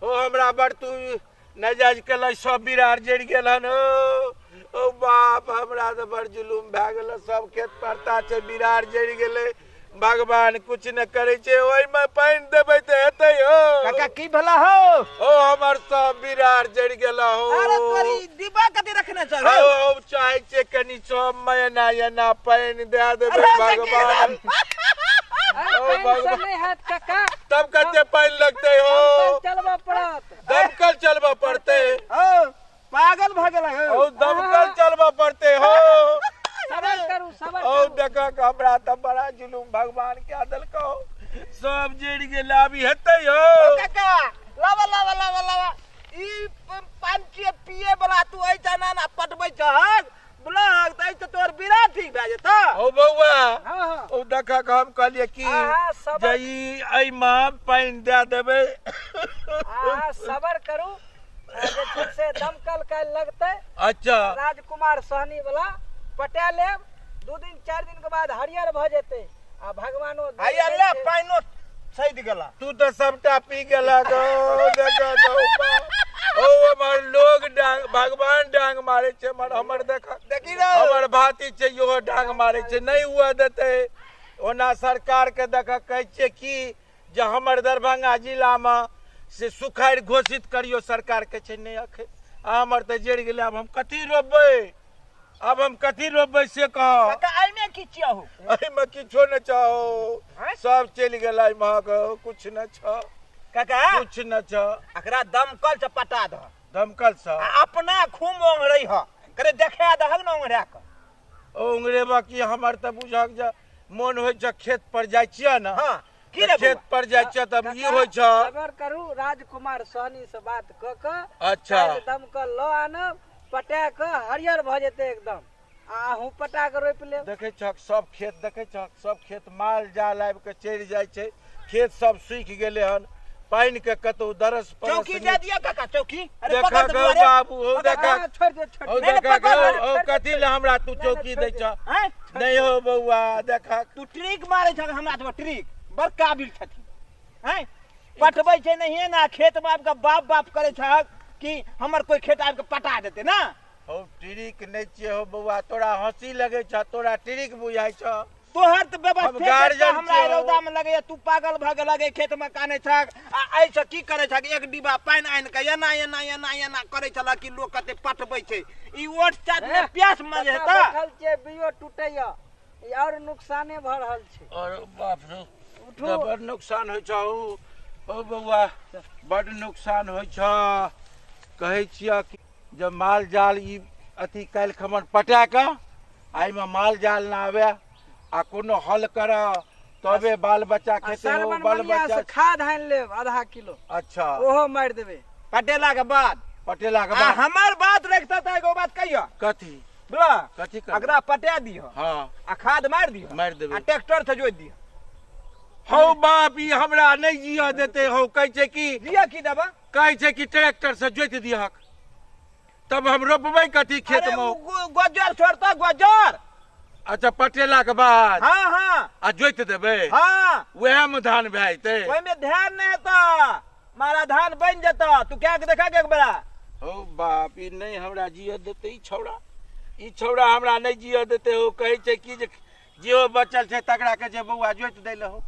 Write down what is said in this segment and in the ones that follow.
ओ हमरा बड़ तू नजायज केलक, सब बिरार जरि गेल हन। ओ बाप, हमरा तऽ बड़ जुलुम भए गेल, सब खेत परता छै, बिरार जरि गेलै। भगवान कुछ नहि करै छै, ओहिमे पानि देबै तऽ हेतै हो। काका की भेला हो? ओ हमर सब बिरार जरि गेल हो। अरे तोरी डिब्बा कथी रखने छ? हो हम चाहै छियै कनि सबमे एना एना पानि दए देबै भगवान। अरे पानि से नहि हैत काका। तब कते पानि लगतै हो? चलबऽ पड़त, दमकल चलबऽ पड़तै। हो पागल भऽ गेल हो। ओ दमकल चलबऽ पड़तै हो। सबर करू, सबर ओ करू। देखक हमरा तऽ बड़ा जुलुम भगवान क्या देलकौ, सब जरि गेल, अभी हेतै हो? काका लावा लावा लावा लावा, ई पानि के पिए वाला तू एहि जना ना पटबै छहक बुझलहक तऽ एहिसँ तोहर बिरा ठीक भए जेतऽ। ओ बौआ। हँ हँ। ओ देखक हम कहलियै कि अहाँ जे सबर, ई एहिमे पानि दए देबै। अहाँ सबर करू, जे छै से दमकल काल्हि लगतै। अच्छा। राजकुमार सहनी वाला पटा लेब, 2 दिन 4 दिन के बाद हरियर भऽ जेतै आ भगवानो हैया ले पानिओ सैद गेला। तू तऽ सबटा पी गेलक। ओ देखक ओ हमर लोग डांग, भगवान डांग मारै छै हमर, हमर देखक देखी रे हमर भाती छै, इहो डांग मारै छै, नहि हुए देतै। ओना सरकारके देखक कहै छियै कि जे हमर दरभंगा जिलामे से सुखाड़ घोषित करियौ, सरकार कहै छै नहि अखन। आ हमर तऽ जरि गेलै, आब हम कथी रोपबै? आब हम कथी रोपबै से कह। काका एहिमे की छियहु? एहिमे किछो नहि छौ, सब चलि गेलै महक, कुछ नहि छौ। काका कुछ नहि छौ। एकरा दमकल से पटा दह। दमकल से आ अपना खूब ओंघरै ह, करे देखा दहक ने ओंघरा कऽ। ओंघरेबा की, हमर तऽ बुझक जे मोन होइ छै खेत पर जाइ छियै ने। हँ की रे खेत पर जाइ छियै तब ई होइ छौ। सबर करू, राजकुमार सहनी से बात कऽ कऽ अच्छा दमकल लऽ आनब, पटा कऽ हरियर भऽ जेतै एकदम, आ अहूँ पटा कऽ रोपि लेब। देखै छहक सब खेत, देखै छहक सब खेत माल जाल आबि कऽ चलि जाइ छै, खेत सब सूखि गेलै हन, पानि के कतौ दरस परस चौकी नहि। दे दिअ काका, चौकी। अरे देखा पकड़ गौ दुआरे बाबू, हौ देखा, अहाँ छोड़ि दे, छोड़ि हौ दे। नहीं, देखा पकड़, गौ, अरे हौ कथी लए हमरा तू नहीं, चौकी छोड़ि दै दे। छह? आँय नहि हो बौआ, देखा तू ट्रिक मारै छह हमरा सब, ट्रिक बड़ काबिल छथिन। आँय पटबै छै नहिये ने, खेतमे आबि कऽ बाप बाप करै छहक कि हमर कोइ खेत आबि कऽ पटा देतै ना। हौ ट्रिक नहि छियै हौ बौआ, तोरा हँसी लगै छह, तोरा ट्रिक बुझाइ छह। तोहर तऽ हम व्यवस्था गार्जियन हमरा छियौ। रौदामे लगैया तू पागल भऽ गेलक, एहि खेतमे कानै छहक आ एहिसँ की करै छहक? एक डिब्बा पानि आनि कऽ एना एना एना एना करै छलह कि लोक कते पटबै छै, ई ओठ चाटने प्यास मर काका, जेतऽ। बैठल छियै, बियो टूटैया, ई आओर नुकसाने भऽ रहल छै। और बाप रे, उठू। तऽ बड़ नुकसान होइ छौ हौ बौआ, बड़ नुकसान होइ छौ। कहै छियह कि जे माल जाल ई अथी काल्हि खमन पटा कऽ एहिमे माल जाल ना आबे आ कोनो हल कर तबे बाल बच्चा आ खेतै हो, सरवन बाल मनिया बच्चा से खाद आनि लेब आधा किलो। अच्छा। ओहो मारि देबै पटेला के बाद। पटेला के आ बाद। हमर बात रखता तऽ एगो बात कहियो। कथी? बुझलह? कथी करबै? अगरा पटा दिह। हँ। आ खाद मारि दिह। मारि देबै। आ ट्रैक्टर से जोति दिह। हौ बाप, ई हमरा नहि जियऽ देतै हौ, कहै छै कि जियऽ की देबऽ? कहै छै कि ट्रैक्टर से जोति दिहक, तब हम रोपबै कथी खेत अरे मे? उ गोजर छोड़तऽ गोजर। अच्छा, पटेला के बाद। हँ हँ। आ जोति देबै। हँ। उएह मे धान भए जेतै। ओहिमे ध्यान नहि हेतऽ, मारा धान बनि जेतऽ, तू कए के देखा एक बेरा। हौ बाप, ई नहि हमरा जियऽ देतै ई छौड़ा, ई छौड़ा हमरा नहि जियऽ देतै हौ। कहै छै कि जे जेहो बचल छै तकरा कहै छै बौआ जोति दै लए हौ।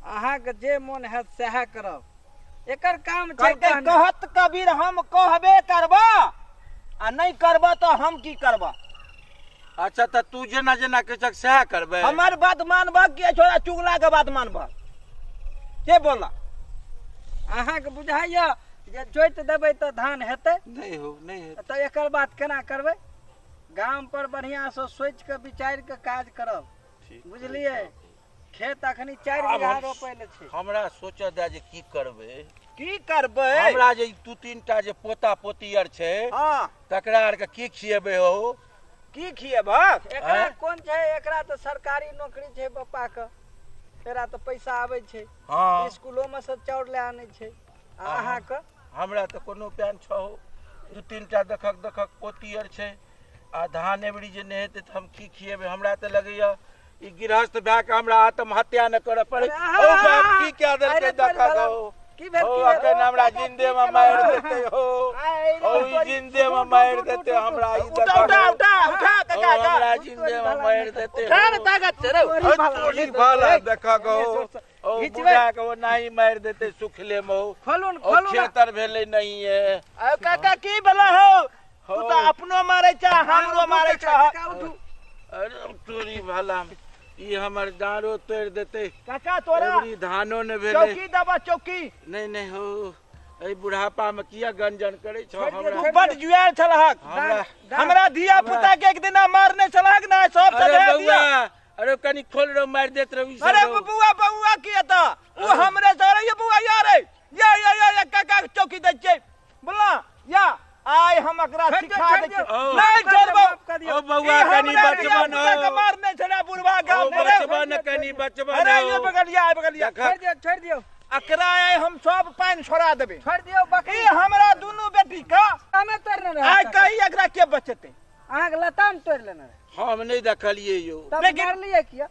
अहाँके जे मोन हैत सएह करब, एकर काम छै कहलकै कहनाइ। कहत कबीर हम कहबे करबऽ आ नहि करबऽ तऽ हम की करबऽ? अच्छा, तऽ तू जेना जेना कहै छक सएह करबै। हमर बात मानबह कि छोड़ा चुगला के बात मानबह के बोला? अहाँके बुझाइया जे जोति देबै तऽ धान हेतै? नहि हो, नहि हेतै। तऽ एकर बात केना करबै? गाम पर बढ़िआँसँ सोचि कऽ विचारि कऽ काज करब, बुझलियै? खेत अखनी 4 आब बीघा हम रोपै लए छै। हमरा सोचऽ दए जे की करबै। की करबै? हमरा जे 2 3 टा जे पोता पोती आर छै, हँ, तकरा आरके की खिएबै हौ? की खिएबहक? एकरा आँय? कोन छै, एकरा तऽ सरकारी नौकरी छै पप्पाके, एकरा तऽ पैसा आबै छै। हँ। स्कूलोमे से चाउर लए आनै छै। आ अहाँके? हमरा तऽ कोनो प्यान छौ, 2 3 टा देखक देखक पोती आर छै आ धान एबरी जे नहि हेतै तऽ हम की खिएबै? हमरा तऽ लगैया ई गृहस्थ भए कऽ हमरा आत्महत्या नहि करऽ पड़ै। अरे ओ बाप, की कए देलकै अरे देखक भला। हौ। की भेल ओ की भेल? अखन हमरा जिंदे में मारि देते हो। ओ ई जिंदे में मारि देते हमरा ई। उठा उठा उठा उठा काका। ओ हमरा जिंदे में मारि देते। उठा ने, ताकत छै रौ। तोरी भाला। तोरी भाला देखा गो। ओ घिचबै। बुढ़ा के ओ नाही मारि देते सुखले में हो। खोलू ने, ओ खोलू ने। खेतर भेलै नहीं है। आ काका की भेला हौ? तू तऽ अपनो मारै छ, हमरो मारै छ। काका, उठू। अरे तोरी भाला, ई हमर डाँरो तोड़ि देते। काका तोरा एबरी धानो ने भेलै। चौकी दबा चौकी। नहीं नहीं हो, एहि बुढ़ापा में किया गंजन करै छौ हमरा? तू बड जुआल छलहक। हमरा हमरा धिया पुता के एक दिना मारने छलहक ना सब। अरे सजा दिया। बउआ, अरे कनी खोल रो, मारि देत रहो ई सब अरे रौ। बबुआ बबुआ की एतऽ ओ हमरे से। अरे ये बबुआ यार या या या या काका के चौकी दै छियै बोला या। आइ हम एकरा छोड़ि दियौ, सिखा छोड़ि दै दियौ। छियै। ओ। नहीं छोड़बौ। माफ कऽ दियौ। ओ बउआ ई कनी हमरा धिया बचबन पुता के हो। मारने छलै बुढ़वा ओ गाम में रे। बचबन, कनी बचबन अरे हो। ये बगलिया ये बगलिया। देखा। छोड़ि दियौ, छोड़ि दियौ। एकरा आइ हम सब पानि छोड़ा देबै। छोड़ि दियौ बकरी। ई हमरा दुनू बेटी के हमे तोड़ि लेने आइ रहै काका। कही एकरा के बचेतै? अहाँके लताम तोड़ि लेने रहै। हम नहि देखलियै यौ। तब लेकिन- मारलियै किया?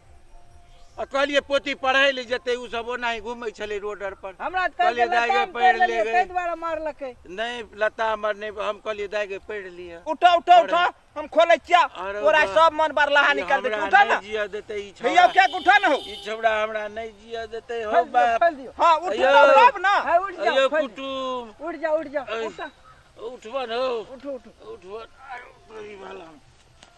आ कहलियै पोती पढ़ै लए जेतै, ओ सब ओनाही घूमै छलै रोड आर पर। हमरा तऽ कहलकै कहलियै दाइ गे, लताम पढ़ि तोड़ि लेलियै ले गे। ताहि दुआरे मारलकै। नहीं लता हमर नहीं, हम कहलियै दाइ गे पढ़ि लिअ। उठा उठा उठा, हम खोलै छियै। अरे तोरा बा। सब मन बरलाहा ई निकाल दै। हमरा उठा नहि ना जियऽ देतै ई भैया। छौड़ा। क्या उठा ना हो। ई छौड़ा हमरा नहि जियऽ देतै हो खोलि दियौ, बाप। खोलि दियौ। हाँ उठ अय्यो। तब ना। हाँ, उठि जाउ, अयो खोलि दियौ। कुटुम। उठि जाउ, उठि जाउ। ऐ। उठा। उठबन हो। उठू उठू। उठबन। आरो तोरी भाला,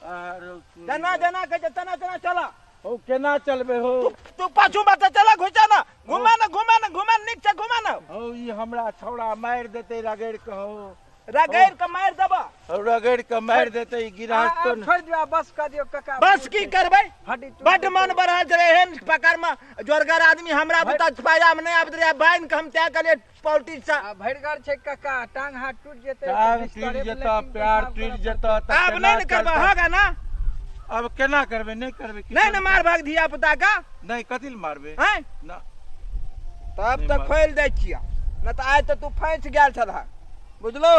आरो तोरी जना भाला। जना कहै छै तना तना चला। हो केना चलबै हो? तू पाछू बाटे चला, घुसा ना, घुमा ना, घुमा ना, घुमा, नीक से घुमा ना। हो ई हमरा छौड़ा मारि देतै रगड़ि कऽ हो। रगड़ि के मारि देबा। हो रगड़ि कऽ मारि देतै ई गिरहस्थ। आब छोड़ि दियौ, आब बस कऽ दियौ काका। बस की करबै? हड्डी टूटि बड जेतै। मन बढ़ल छलै। एहन प्रकार में जोरगर आदमी हमरा बुता पाया में नहीं आबैत रहै। बान्हि के हम तय कलियै पॉलिटिक्स से। आ भरिगर छै काका, टांग हाथ टूटि जेतै तऽ टांग बिस्तरे टूटि पर जेतऽ, लैट्रिन पैर पेशाब टूटि करऽ जेतऽ तऽ आब केना नहीं ने करबै? चलतै? हगा ना। आब केना करबै? नहि करबै किछो। नहीं ने मार भाग धिया पुता का। नहि, कथी लए मारबै? हैं ना। तब नहि तऽ मार। खोलि दै छियै न तऽ आइ तऽ तू फँसि गेल छलह, बुझलो?